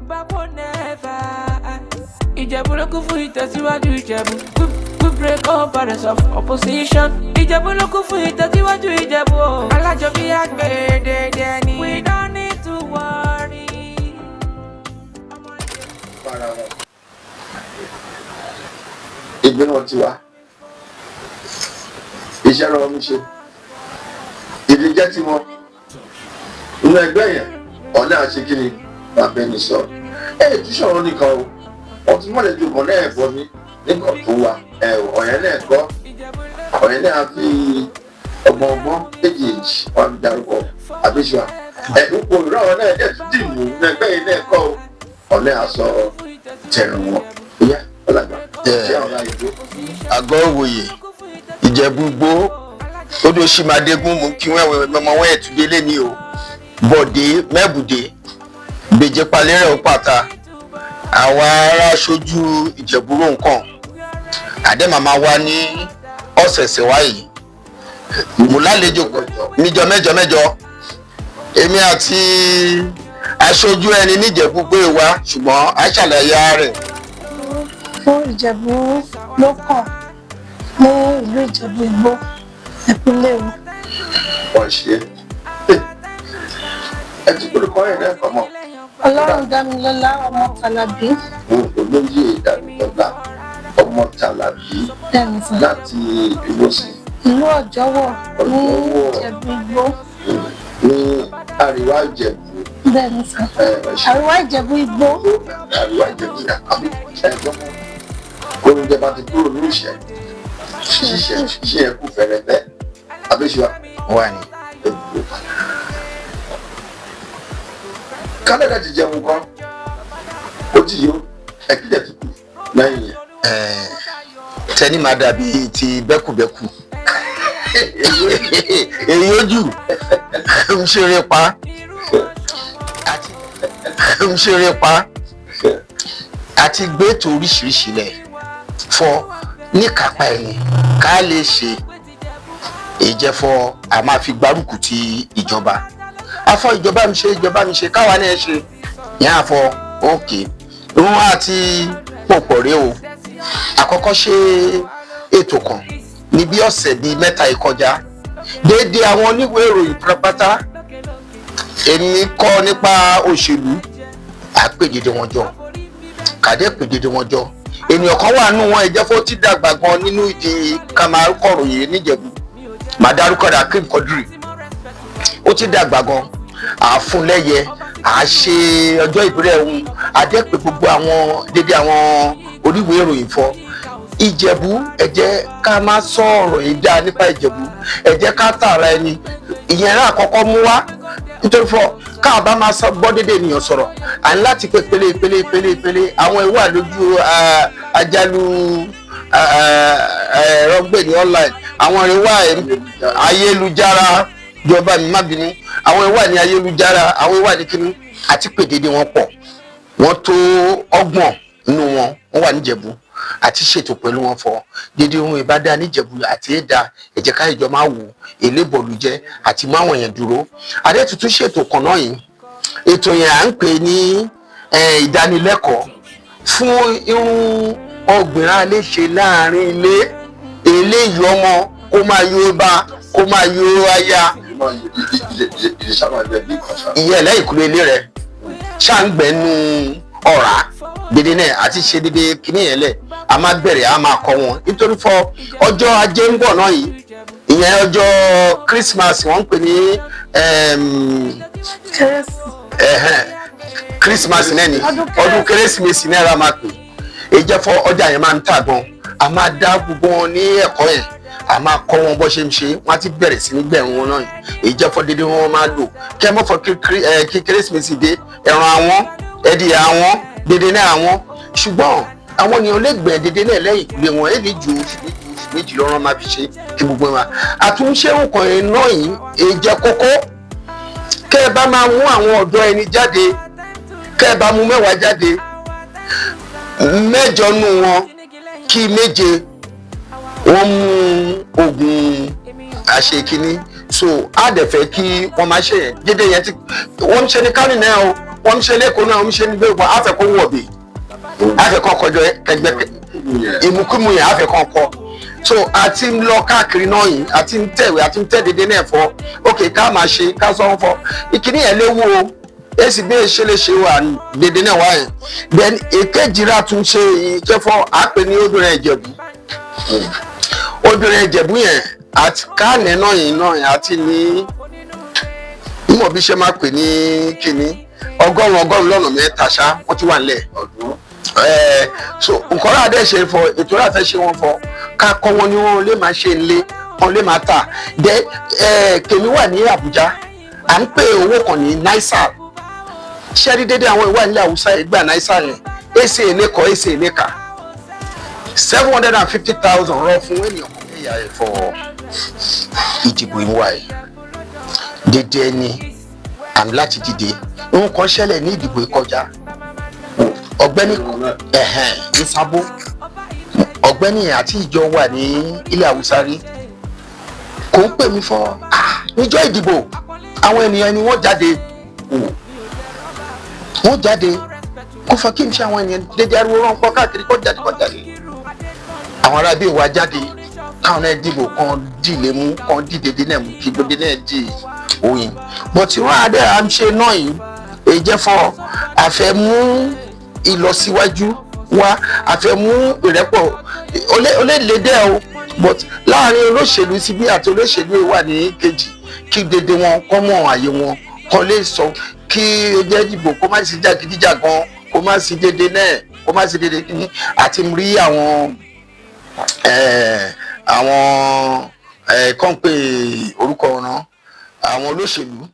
Backward never. Ìjẹ̀bú ló kún fún ìtẹ̀síwájú Ìjẹ̀bú. We break all borders of opposition. Ìjẹ̀bú ló kún fún ìtẹ̀síwájú Ìjẹ̀bú o. Alájọbí àgbèrè ni. We don't need to worry. Para wọn ìgbéná tiwa, iṣẹ́ lọ́wọ́ mi ṣe ìdíjẹ́ tí wọn nínú ẹgbẹ́ yẹn ọ̀nà àṣekínni bàbá ẹni sọ ẹ tún sọ̀rọ̀ nìkan o. Wọ́n tún mọ̀lẹ́jọ kan náà ẹ̀fọ́ ní nígbà tó wà ẹ̀ ọ̀yẹ́ náà kọ́ ọ̀yẹ́ náà fi ọgbọ̀n ọgbọ́n méjèèjì wọn fi darúkọ àbíṣùà ẹ̀ ń pò ìrọ̀ àwọn náà ẹ̀ tún dìbò nínú ẹgbẹ́ yìí náà kọ́ ọ̀nà àṣọ tẹ̀rùn wọn ìyá ọ̀làgbà ṣé àwọn láyé tó. Àgọ́ òwòye Ìjẹ̀bú Igbó, odò Ṣìmàdégún, mú kí wọ́n mọmọ wọn ẹ̀túndé lẹ́ni o. Bọ̀dé mẹ́bùdé gbèjẹ palẹ́rẹ́ ó pàtà àwa ará aṣojú Ìjẹ̀bú rò nǹkan àdé màmá wa ní ọ̀sẹ̀ẹ̀sẹ̀ wáyé mo lálejò níjọ mẹ́jọ mẹ́jọ, èmi àti aṣojú ẹni níjẹ̀bú gbé wa, ṣùgbọ́n a ṣàlàyé rẹ̀. Fún Ìjẹ̀bú ló kàn ní ìlú Ìjẹ̀bú Igbó, ìpínlẹ̀ Ògùn. Wọ́n ṣe é, ẹ ti kúrò kọ́ ẹ̀ náà kọ́ mọ́. Ọlọ́run Dámilọ́lá ọmọ Tàlàbí. Olóyè Dámilọ́lá ọmọ Tàlàbí. Bẹ́ẹ̀ni sà. Láti Ìwòsàn. Ìlú Ọ̀jọ́wọ̀ ní Ọ̀jọ́wọ̀. Ìjẹ̀bú Igbó. Ní àríwá Ìjẹ̀bú. Bẹ́ẹ̀ni sà. Ẹ ṣe. Àríwá Ìjẹ̀bú Igbó. Àríwá Ìjẹ̀bú, àbí ẹ̀gbọ́n oúnjẹ bá ti kúrò ní ìṣẹ́ ṣíṣe ṣíṣe ẹ̀kú fẹ̀rẹ̀fẹ̀ àbíṣúà. Wà ní. Kánádà ti jẹun kan, ó ti yó, ẹ̀kílẹ̀ tó kù lẹ́yìn yẹn. Tẹni máa dàbí ti bẹ́kùbẹ́kù èyí ojú ń ṣeré pa àti ń ṣeré pa àti gbé ètò oríṣiríṣi lẹ̀ fọ níkápá ẹni ká lè ṣe ìjẹfọ. A máa fi gbárùkù ti ìjọba, afọ ìjọba mi ṣe, ìjọba mi ṣe, káwa náà ṣe yẹn àfọ òkè wọn àti pòpọ̀ rèé o. Àkọ́kọ́ ṣe ètò kan ní bí ọ̀sẹ̀ bíi 3 ìkọjá, déédéé àwọn oníwèé ìròyìn pátápátá, èmi kọ́ nípa òṣèlú, àpèdèdè wọn jọ, kàdé pèdèdè wọn jọ. Ènìyàn kan wà nù wọn ìjẹ́fọ́ tí dàgbà gan nínú ìdí kàmákọ̀ròyìn níjẹ̀bú, màá dárúkọ rẹ̀, Akeem Quadri. Ó ti dàgbà gan, àfúnlẹ́yẹ à ṣe ọjọ́ ìbílẹ̀ òun, àdẹ́pẹ́ gbogbo àwọn dédé àwọn oníwèé ìròyìn fọ Ìjẹ̀bú. Ẹ jẹ́ ká má sọ̀rọ̀ yìí dáa nípa Ìjẹ̀bú, ẹ jẹ́ ká tààrà ẹni ìyẹn náà kọ́kọ́ mú wá, nítorí fọ káà bá máa gbọ́ dédé ènìyàn sọ̀rọ̀, à ń láti pé pélé pélé pélé pélé àwọn ìwà lójú àjálù ẹ̀rọ gbè ní online, àwọn ìwà ayélujára. Jọba mi má bínú, àwọn ìwà ní ayélujára, àwọn ìwà ní kíní àti pé dédé wọn pọ̀, wọ́n tó 30 nínú wọn, wọ́n wà níjẹ̀bú àti ṣètò pẹ̀lú wọn fọ dédé ohun ìbádá níjẹ̀bú àti ẹ̀dá ẹ̀jẹ̀ ká ìjọ máa wò èlébọ̀lù jẹ́ àti máwọn èèyàn dúró. Adétutù ṣètò kan náà yìí, ètò yẹn à ń pè ní ìdánilẹ́kọ̀ọ́ fún irun ọ̀gbìn aléṣe láàrin ilé eléyìí, ọmọ kó máa yó bá kó máa yó aya. Ìyẹn lẹ́yìn kúlẹ̀ ilé rẹ̀ ṣàǹgbẹ̀nu ọ̀rá dédé náà àti ṣe dédé kíní yẹn lẹ̀, a máa bẹ̀rẹ̀, a máa kọ́ wọn nítorí fọ ọjọ́ ajé ń bọ̀ náà yìí, ìyẹn ọjọ́ Christmas, wọ́n ń pè ní Kérésì. Christmas náà ni. Ọdún. Ọdún kérésìmesì náà la máa pè é jẹ́ fọ ọjà yẹn máa ń tà gan. A máa dá gbogbo wọn ní ẹ̀kọ́ yẹn, a máa kọ́ wọn bó ṣe ń ṣe, wọ́n á ti bẹ̀rẹ̀ sí ní gbẹ̀rún wọn náà yìí, èyí jẹ́ fọ dédé wọn máa lò kẹ́ mọ́ fọ kí kérésìmesì dé, ẹran àwọn ẹdìyẹ àwọn dédé náà àwọn, ṣùgbọ́n àwọn ènìyàn lè gbẹ̀ dédé náà lẹ́yìn ìkúlé wọn èyí ju oṣù 2, oṣù 2 lọ́rọ́ máa fi ṣe kí gbogbo wọn àtúnṣe nǹkan iná yìí, èyí jẹ́ kókó kẹ́ ẹ bá máa mú àwọn ọ̀dọ́ ẹni jáde, kẹ́ ẹ bá mú 10 jáde, 8 nù wọn kí 7 wọ́n mú oògùn àṣekínní, so á dẹ̀ fẹ́ kí wọ́n máa ṣe yẹn dédé yẹn tí wọ́n ń ṣe ní Kánò náà o. Wọ́n ń ṣe lẹ́kọ̀ọ́ náà, wọ́n ń ṣe ní bẹ́ẹ̀, wọ́n á fẹ́ kó wọ̀ bẹ́ẹ̀, á fẹ́ kó kọjọ ẹgbẹ́ ìmúkúmu yẹn, á fẹ́ kó kọ. So àti ń lọ káàkiri náà yìí, àti ń tẹ̀wé, àti ń tẹ̀ dédé náà fọ. Ok, ká máa ṣe ká sọ wọn fọ ìkíní yẹn léwu o, èsì bí èsì lè ṣe wà dédé náà wáyé. Then èkejì rà tún ṣe ìkẹfọ àpè ní obìnrin Ìjẹ̀bú. Obìnrin Ìjẹ̀bú yẹn àti káàní náà yìí náà yẹn àti ní mímọ̀ bí ṣe máa pè ní kíní 100 103 ṣá, wọ́n ti wà nílẹ̀. So nǹkan náà dẹ̀ ṣe fọ ètò náà fẹ́ ṣe wọn fọ ká kọ́ wọn ní wọn lè máa ṣe nílé, wọn lè máa tà. Dẹ kèmí wà ní Àbújá, à ń pè owó kan ní NIRSAL. Ṣẹ́rí dédé àwọn ìwà nílẹ̀ Haúsá ìgbà NIRSAL yẹn, èsì èlé kọ èsì èlé kà 750,000 rọ fún ènìyàn kan. Ẹ̀yà ẹ̀fọ́ ìdìbò ìwà ẹ̀ dédé ẹni àmì láti dìde. Nǹkan ṣẹlẹ̀ ní ìdìbò ìkọjá, ọ̀gbẹ́ni ẹ̀hẹ́n ní Sábó, ọ̀gbẹ́ni àti ìjọ wà ní ilẹ̀ Haúsá rí, kò ń pè mí fọ́ níjọ́ ìdìbò, àwọn ènìyàn ni wọ́n jáde, wọ́n jáde kó fọ kí n ṣe àwọn ènìyàn dédé ariwo ránpọ̀ káàkiri, kó jáde, kó jáde. Àwọn arábí wa jáde káwọn náà dìbò kan dìlé mú kan dìde náà mú kí gbogbo náà di oyin. But wọn adé à ń ṣe náà yìí, èyí jẹ́ fọ́ àfẹ́ mú ìlọsíwájú wá, àfẹ́ mú ìrẹ́pọ̀ ó lè lè dẹ́ o, but láàrin olóṣèlú síbí àti olóṣèlú wà ní kejì, kí dédé wọn kọ́ mọ̀ àyè wọn kọ́ lè sọ kí ó jẹ́ ìdìbò, kó má sí jàgídíjàgan, kó má sí dédé náà, kó má sí dédé kíní. Àti rí àwọn àwọn kọ́ńpé orúkọ ọ̀ràn àwọn olóṣèlú.